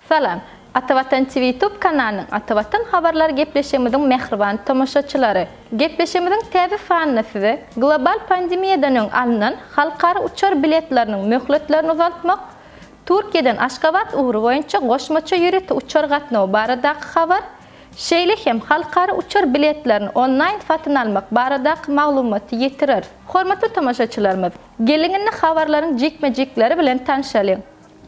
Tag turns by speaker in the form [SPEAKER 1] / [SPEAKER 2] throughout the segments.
[SPEAKER 1] Salam! Atavatan TV Youtube kanalynyň Atavatan habarlar gepleşigimiziň mähriban tomaşaçylary! Gepleşigimiziň täze sanynda size global pandemiýadan öň alnan halkara uçar biletleriniň möhletlerini uzaltmak, Türkiýeden Aşgabat ugry boýunça goşmaça ýörite uçar gatnawy baradaky habar, şeýle hem halkara uçar biletlerini onlaýn satyn almak baradaky maglumaty ýetireris. Hormatly tomaşaçylarymyz, geliň indi habarlaryň jikme-jikleri bilen tanşalyň!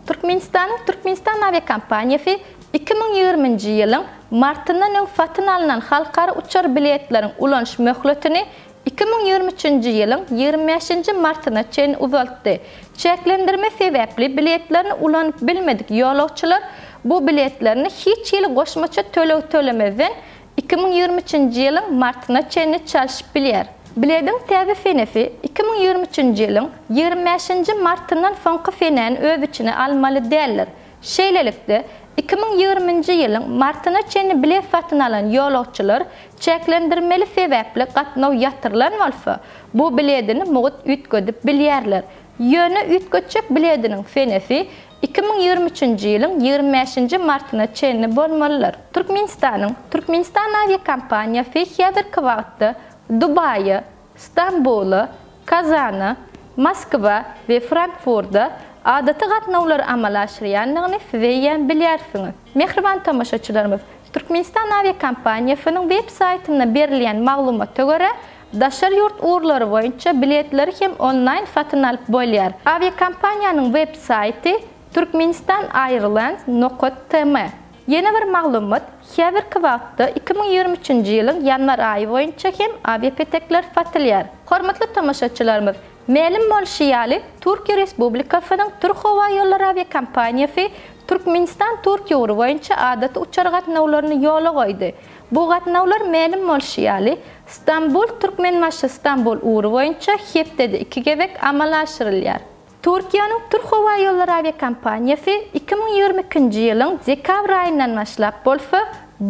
[SPEAKER 1] Türkmenistanyň Türkmenistan awiakompaniýasy 2020-nji ýylyň martyndan öň satyn alnan halkara uçar biletleriň ulanyş möhletini 2023-nji ýylyň 25-nji martyna çenli uzaltdy. Çäklendirme sebäpli biletlerini ulanyp bilmedik ýolagçylar bu biletlerini hiç hili goşmaça töleg tölemezden 2023-nji ýylyň martyna çenli çalşyp bilýär. Bilediň täze senesi 2023-nji ýylyň 25-nji martyndan soňky senäni öz içine almaly däldir. Şeýlelikde, 2020-nji ýylyň martyna çenli bilet satyn alan ýolagçylar çäklendirmeli sebäpli gatnaw ýatyrylan bolsa, bu biledini mugt üýtgedip bilýärler. Ýöne üýtgetjek bilediniň senesi 2023-nji ýylyň 25-nji martyna çenli bolmalydyr. Türkmenistanyň Türkmenistan awiakompaniýasy häzirki wagtda Dubaýa, Stambula, Kazana, Moskwa we Frankfurda adaty gatnawlary amala aşyrýandygyny siz eýýäm bilýärsiňiz. Mähriban tomaşaçylarymyz, Türkmenistan awiakompaniýasynyň web saýtynda berilýän maglumata görä, daşary ýurt ugurlary boýunça biletleri hem onlaýn satyn alyp bolýar. Awiakompaniýanyň web saýty Turkmenistan Airlines nokat tm. Ýene bir maglumat, häzirki wagtda 2023-nji ýylyň ýanwar aýy boýunça hem awiapetekler satylýar. Hormatly tomaşaçylarymyz, mälim bolşy ýaly, Türkiýe Respublikasynyň Türkhowaýollary awiakompaniýasy Türkmenistan-Türkiýe ugry boýunça adaty uçar gatnawlaryny ýola goýdy. Bu gatnawlar mälim bolşy ýaly, Stambul-Türkmenbaşy-Stambul ugry boýunça hepdede iki gezek amala aşyrylýar. Türkiýäniň Türkhowaýollary awiakompaniýasy 2022-nji ýylyň dekabr aýyndan başlap bolsa,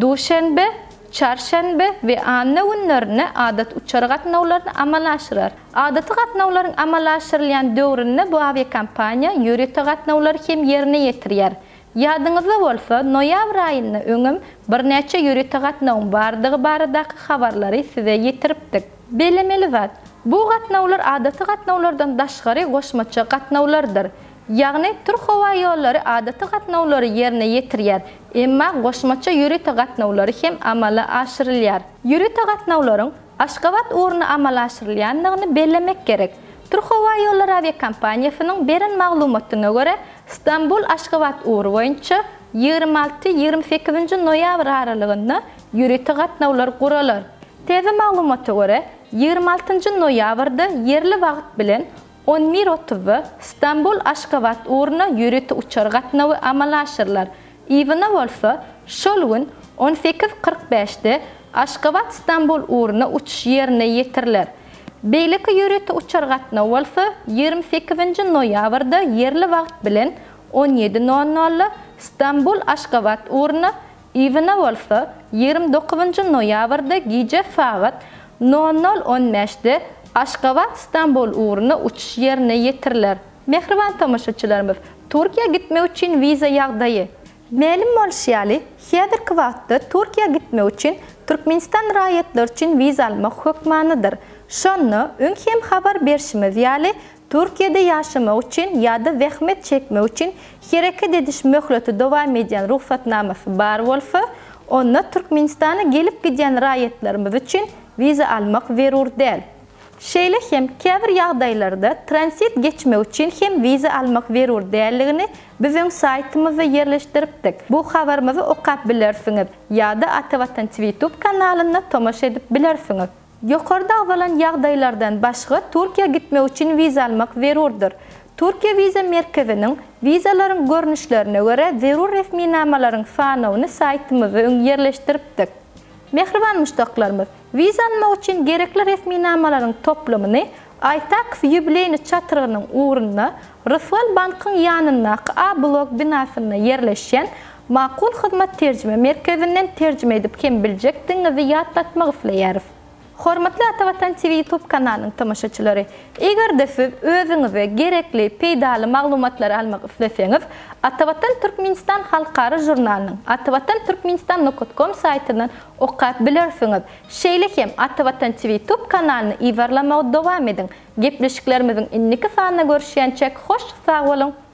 [SPEAKER 1] duşenbe, çarşenbe we anna günlerinde adaty uçar gatnawlaryny amala aşyrar. Adaty gatnawlaryň amala aşyrylýan döwründe bu awiakompaniýa ýörite gatnawlary hem ýerine ýetirýär. Ýadyňyzda bolsa, noýabr aýynda öňem birnäçe ýörite gatnawyň bardygy baradaky habarlary size ýetiripdik. Bellemeli zat, bu gatnawlar adaty gatnawlardan daşgary goşmaça gatnawlardyr. Ýagny, Türkhowaýollary adaty gatnawlary ýerine ýetirýär, emma goşmaça ýörite gatnawlary hem amala aşyrylýar. Ýörite gatnawlaryň Aşgabat ugruna amala aşyrylýandygyny bellemek gerek. Türkhowaýollary awiakompaniýasynyň beren maglumatyna görä, Stambul-Aşgabat ugry boýunça 26, 28-nji noýabr aralygynda ýörite gatnawlar guralar. Täze maglumata görä, 26-njy noýabrda ýerli wagt bilen 11 otuzda Stambul-Aşgabat ugruna ýörite uçar gatnawy amala aşyrylar. Yzyna bolsa, şol gün 18 45-de Aşgabat-Stambul ugruna uçuş ýerine ýetiriler. Beýleki ýörite uçar gatnawy bolsa 28-nji noýabrda ýerli wagt bilen 17 nol nolda Stambul-Aşgabat ugruna, yzyna bolsa 29-njy noýabrda gije sagat nol nol on bäşde Aşgabat-Stambul ugruna uçuş ýerine ýetiriler. Mähriban tomaşaçylarymyz, Türkiýä gitmek üçin wiza ýagdaýy. Mälim bolşy ýaly, häzirki wagtda Türkiýä gitmek üçin Türkmenistan raýatlary üçin wiza almak hökmanydyr. Şonda, öň hem habar berşimiz ýaly, Türkiýede ýaşamak üçin ýa-da zähmet çekmek üçin hereket ediş möhleti dowam edýän rugsatnamasy bar bolsa, onda Türkmenistana gelip-gidýän raýatlarymyz üçin wiza almak zerur däl. Şeýle hem käbir ýagdaýlarda tranzit geçmek üçin hem wiza almak zerur däldigini biz öň saýtymyzda ýerleşdiripdik. Bu habarymyzy okap bilersiňiz ýa-da Atavatan TV YouTube kanalynda tomaşa edip bilersiňiz. Ýokarda agzalan ýagdaýlardan başga Türkiýä gitmek üçin wiza almak zerurdyr. Türkiýe wiza merkeziniň wizalaryň görnüşlerine görä zerur resminamalaryň sanawyny saýtymyzda öň ýerleşdiripdik. Mähriban muşdaklarymyz! Wiza almak üçin gerekli resminamalaryň toplumyny Aýtakow ýubileýny çatrygynyň ugrunda, Rysgal bankyň ýanyndaky A blok binasynda ýerleşýän Makul Hyzmat terjime merkezinden terjime edip hem biljekdigiňizi ýatlatmak isleýäris. Hormatly Atavatan TV YouTube kanalynyň tomaşaçylary! Eger-de siz özüňize gerekli, peýdaly maglumatlary almak isleseňiz, Atavatan Türkmenistan halkara žurnalynyň Atavatan Türkmenistan nokat kom saýtyndan okap bilersiňiz. Şeýle hem Atavatan TV YouTube kanalyny yzarlamagy dowam ediň. Gepleşiklerimiziň indiki sanynda görüşýänçäk hoş sag boluň!